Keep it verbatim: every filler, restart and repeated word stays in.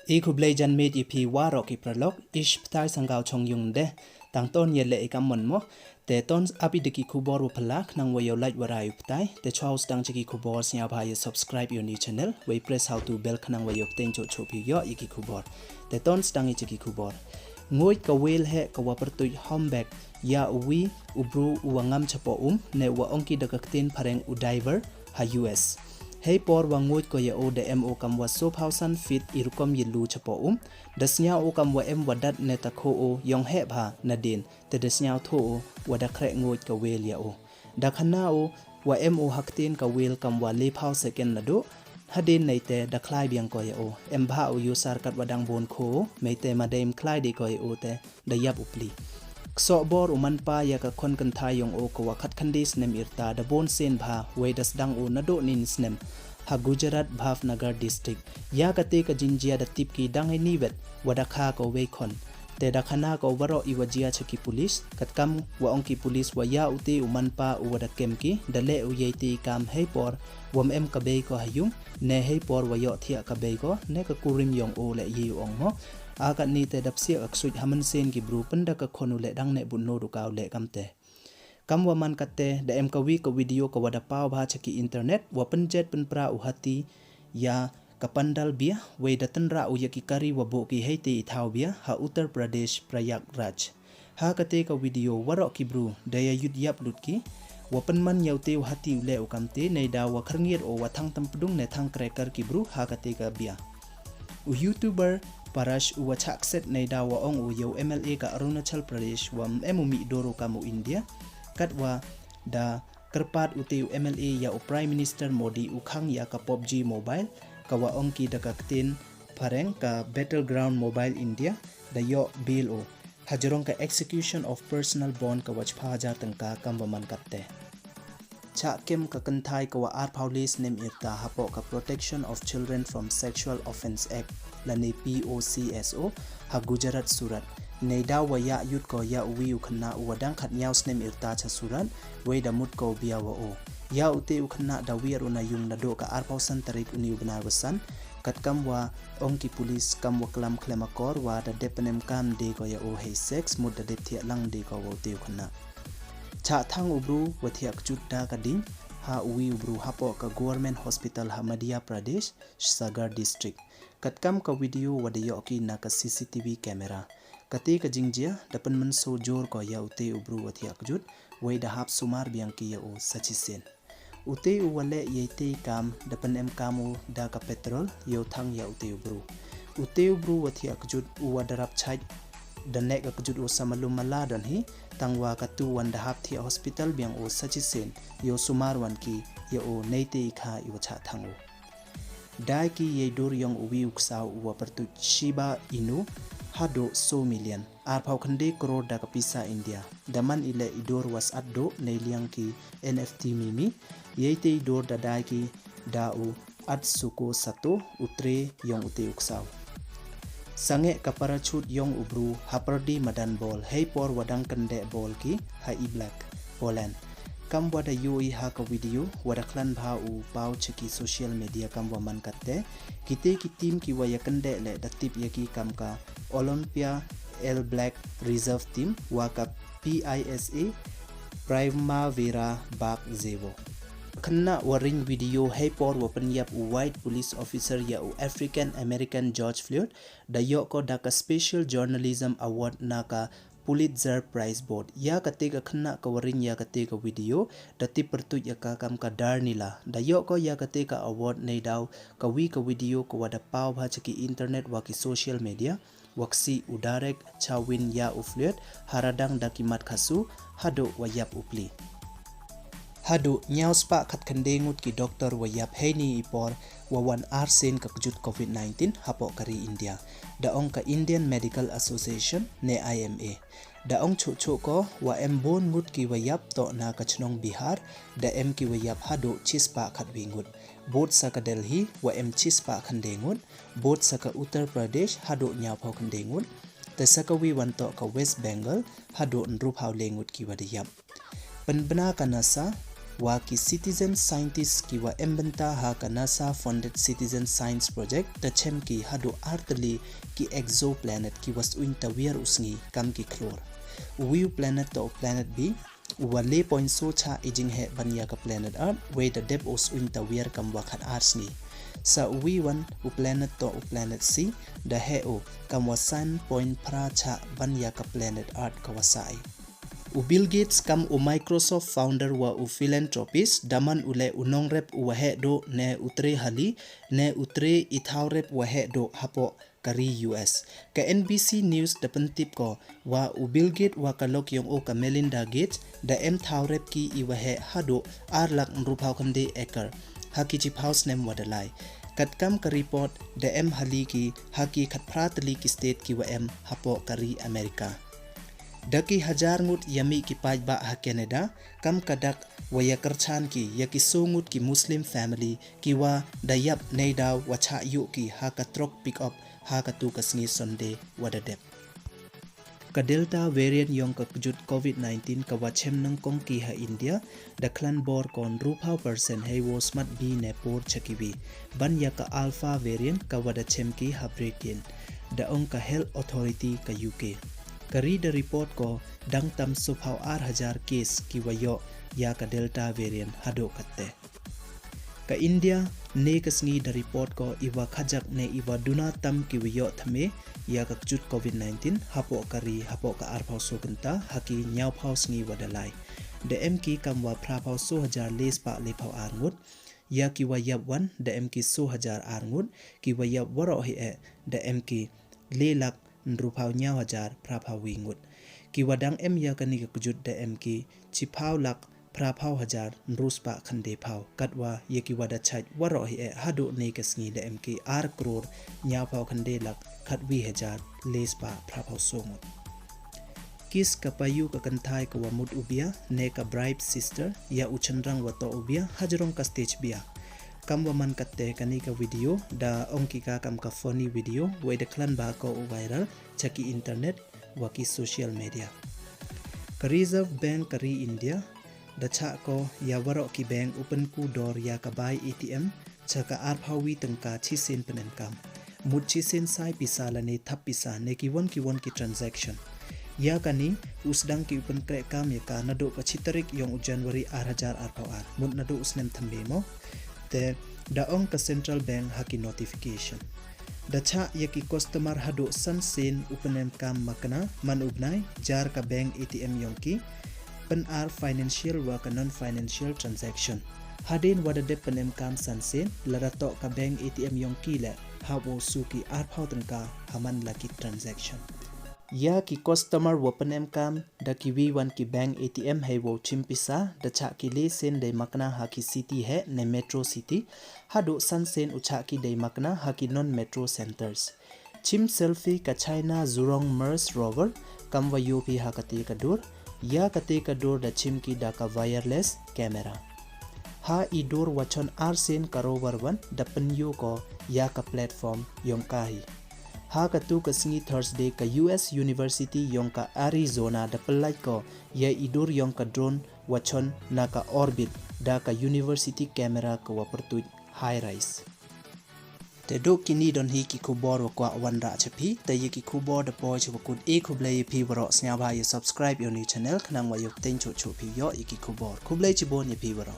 I khublei janmiet i phi waroh ki paralok, i shi pyrthai sanggaw chong yung de, tang ton ya leh i kam mon mo. Te ton ap i da ki khubor wa phylla, khnang wa yow lait wa rai u pyrthai, te chwa u sdang cha ki khubor sngewbha ya subscribe ya u ni channel, wei press ha u tu bell khnang wa yow pteng choh choh phi yoh ya ki khubor. Te ton sdang i cha ki khubor. Nguid ka whale heh ka wa pyrtuit humpback, ya u wi u bru u wa ngam chapoh um, ne wa ong ki da ka ktien phareng u diver, ha U S. Hei por wa nguid ko ya u da em u kam wa sophaw san feet i rukom ya lu chapoh um, da sniaw u kam wa em wa dat ne ta kho u yong heh bha nadien, te da sniaw tho u wa da khreh nguid ka whale ya u. Da khana u wa em u ha ktien ka whale kam wa lephaw second naduh, hadien nei te da khlai biang ko ya u. Em bha u yusar kat wa dang bun kho u, mei te ma da em khlai de ko ya u te da yap u pli. Ksoh bor u manpa ya ka khon kynthai yong u ka wa khatkhyndai snem yrta da bun sien bha, wei da sdang u naduh nin snem ha Gujarat, Bhavnagar District. Ya kate ka jingjia da tip ki dang hei ni wet wa da kha ko wei khon. Te da khana ko waroh i wa jia cha ki pulis, katkam wa ong ki pulis wa ya u te u manpa u wa da kem ki, da leh u yei te i kam hei por wa em ka bei ko ha yung, ne hei por wa yoh thiah ka bei ko, ne ka kurim yong u leh yei u ong mo. A katni te da psiah ka ksuid ha mynsiem ki bru pynda ka khon u leh dang neh bun no du ka u leh kam te. Kam wa man kate, da em ka wi ka video ka wa da paw bha cha ki internet, wa pynjet pynpra u hati ya ka pandal bia, wei da tynrah u ya ki kari wa buh ki hei te i thaw bia ha Uttar Pradesh, Prayagraj. Ha kate ka video waroh ki bru da ya yut yap lut ki, wa pynman ya u te u hati u leh u kam te, nei da wa khyrngiat u wa thang tam pdung ne thang krekar ki bru ha kate ka bia. U YouTuber Parash u wa chah kset nei da wa ong u ya u M L A ka Arunachal Pradesh wa em u mih dur u kam u India, kat wa da kyrpad u te u M L A ya u Prime Minister Modi u khang ya ka PUBG Mobile, ka wa ong ki da ka ktien phareng ka Battleground Mobile India, da yoh bail u hajrong ka execution of personal bond ka wa chiphaw hajar tyngka kam wa man kate. Chah kem ka kynthai ka wa arphaw le snem yrta hapoh ka Protection of Children from Sexual Offence Act, lane P O C S O, ha Gujarat, Surat. Nei da wa ya yut ko ya u wi u khynnah u wa dang khatnyaw snem yrta cha Surat, wei da mut ko bia wa u. Ya u te u khynnah da wiar u na yung naduh ka arphaw san tarik u ni u bnai wa san, katkam wa ong ki pulis kam wa klam khlem akor wa da dep pynemkam de ko ya u hei sex, mut da dep thiah lang de ko wa u te u khynnah. Chah thang u bru wa thiah kjut da ka ding ha u wi u bru hapoh ka Government Hospital ha Madhya Pradesh, Sagar District. Katkam ka video wa da yoh ki na ka C C T V camera. Kate ka jingjia da pynmynsaw jur ko ya u te u bru wa thiah kjut, wei da hap sumar biang ki ya u sa chisien. U te u wa leh yei te i kam da pynemkam u da ka petrol yow thang ya u te u bru. U te u bru wa thiah kjut u wa da rap chait da neh ka kjut u sa malum mala don hi, tang wa katu wan da hap thiah hospital biang u sa chisien, yow sumar wan ki ya u nei te i kha i wa chah thang u. Dai ki yei dur yong u wi u ksaw u wa pyrtuit Shiba Inu haduh soo million, arphaw khyndai crore da ka pisa India. Da man i leh i dur wa sat duh nei liang ki N F T mimi, yei te i dur da dai ki da u Atsuko Sato, u tre yong u te u ksaw. Sangeh ka parachute yong u bru ha pyrdi madan bol hei por wa dang kyndeh bol ki ha Iblac, Poland. Kam wa da yoh i ha ka video wa da khlan bha u paw cha ki social media kam wa man kate, kite ki team ki wa ya kyndeh leh da tip ya ki kam ka Olympia All Black Reserve Team wa ka P I S A Primavera Bak Zevo. Khynnah wa ring video hei por wa pynyap u white police officer ya u African American George Floyd, da yoh ko da ka Special Journalism Award na ka Pulitzer Prize Board. Ya kate ka khynnah ka wa ring ya kate ka video da tip pyrtuit ya ka kam ka Darnila. Da yoh ko ya kate ka award nei daw ka wi ka video ka wa da paw bha cha ki internet wa ki social media, wa ksih u Derek Chauvin ya u Floyd ha radang da ki mat khasu haduh wa yap u pli. Haduh nyaw spah khatkhyndai ngut ki doktor wa yap heini i por wa wan arsien ka kjut covid nineteen hapoh ka ri India, da ong ka Indian Medical Association ne I M A. Da ong chuh chuh ko wa em bun ngut ki wa yap toh na ka chnong Bihar, da em ki wa yap haduh chispah khatwi ngut. Bud sa ka Delhi wa em chispah khyndai ngut, bud sa ka Uttar Pradesh haduh nyawphaw khyndai ngut, te sa ka wi wan toh ka West Bengal haduh ynruphaw le ngut ki wa da yap. Pynbna ka NASA, wa ki citizen scientist ki wa em bynta ha ka NASA funded citizen science project da chem ki hadooh ar tylli ki exoplanet ki wa suiñ tawiar u sngi kam ki khlur. U wi u planet toh u planet B, u wa le point so chah i jingheh ban ya ka planet Earth, wei da dep u suiñ tawiar kam wa khat ar sngi. Sa u wi wan u planet toh u planet C, da heh u kam wa san point phra chah ban ya ka planet Earth ka wa sah i. U Bill Gates kam u Microsoft founder wa u philanthropist, da man u le u nongrep u wa heh dooh ne u tre hali ne u tre i thaw rep wa heh dooh hapoh ka ri U S. Ka N B C News da pyntip ko wa u Bill Gates wa ka lok yong o ka Melinda Gates da em thaw rep ki i wa heh hadooh ar lak ynru phaw khyndai acre ha ki chiphaw snem wa da lai. Katkam ka report, da em hali ki ha ki khatphra tylli ki state ki wa em hapoh ka ri America. Da ki hajar ngut ya mih ki paidbah ha Canada, kam ka dak wa ya kyrchan ki ya ki so ngut ki Muslim family ki wa da yap neidaw wa chah yoh ki ha ka truck pick up ha katu ka sngi Sunday wa da dep. Ka Delta variant yong ka kjut covid nineteen ka wa chem nyngkong ki ha India, da khlan bor ko ynru phaw percent hei wow smat bi ne por cha ki wi ban ya ka Alpha variant ka wa da chem ki ha Britain, da ong ka Health Authority ka U K. Ka ri da report ko dang tam so phaw ar hajar case ki wa yoh ya ka Delta variant hadooh katte. Ka India ne ka sngi da report ko i wa khajak ne i wa duna tam ki wa yoh thymme ya ka kjut covid nineteen hapoh ka ri hapoh ka ar phaw so kynta ha ki nyaw phaw sngi wa da lai. Da em ki kam wa phra phaw so hajar le spah le phaw ar ngut. Ya ki wa yap wan da em ki so hajar ar ngut, ki wa yap waroh hi eh da em ki le lak ynru phaw nyaw hajar phra phaw wi ngut. Ki wa dang em ya kani ka kjut da em ki chiphaw lak phra phaw hajar ynru spah khyndai phaw, katwa ya ki wa da chait waroh hi eh hadooh ne ka sngi da em ki ar kror nyaw phaw khyndai lak khatwi hajar le spah phra phaw so ngut. Kis ka payu ka kynthai ka wa mut u bia ne ka bribe sister ya u chynrang wa toh u bia hajrong ka stage bia. Kam wa man katte kani ka video da ong ki ka kam ka funny video, wei da khlan ba ko u viral cha ki internet wa ki social media. Ka Reserve Bank ka ri India da chah ko ya waroh ki bank u pynku dor ya ka bai A T M cha ka ar phaw wi tyngka chisien pynemkam. Mut chisien sai pisa lane thap pisa ne ki won ki won ki transaction. Ya kani u sdang ki u pynkreh kam ya ka nadooh ka chi tarik yong u January ar hajar ar phaw ar, mut nadooh u snem thymme mo. Te da ong ka Central Bank ha ki notification. Da chah ya ki customer hadooh san sien u pynemkam makna man u bnai jar ka bank A T M yong ki, pyn-ar financial wa ka non-financial transaction. Hadien wa da dep pynemkam san sien, lada toh ka bank A T M yong ki le, hap wow su ki ar phaw tyngka ha man la ki transaction. Ya ki customer wa pynemkam da ki wi wan ki bank A T M hei wow chim pisa, da chah ki le sien dei makna ha ki city heh ne metro city, hadooh san sien u chah ki dei makna ha ki non-metro centres. Chim selfie ka China Zhurong Mars Rover kam wa yoh phi ha kate ka dur, ya kate ka dur da chim ki da ka wireless camera. Ha i dur wa chon ar sien ka rover wan da pynyoh ko ya ka platform yong ka hi. Ha katu ka sngi Thursday ka U S University yong ka Arizona da pynlait ko ya i dur yong ka drone wa chon na ka orbit da ka university camera ka wa pyrtuit HiRISE. Te dooh kini don hi ki khubor wa kwah wanrah cha phi, te ya ki khubor da poi cha wa kut, e khublei ya phi waroh, sngewbha ya subscribe ya u new channel khnang wa yoh teng chuh chuh phi yoh ya ki khubor. Khublei chibun ya phi waroh.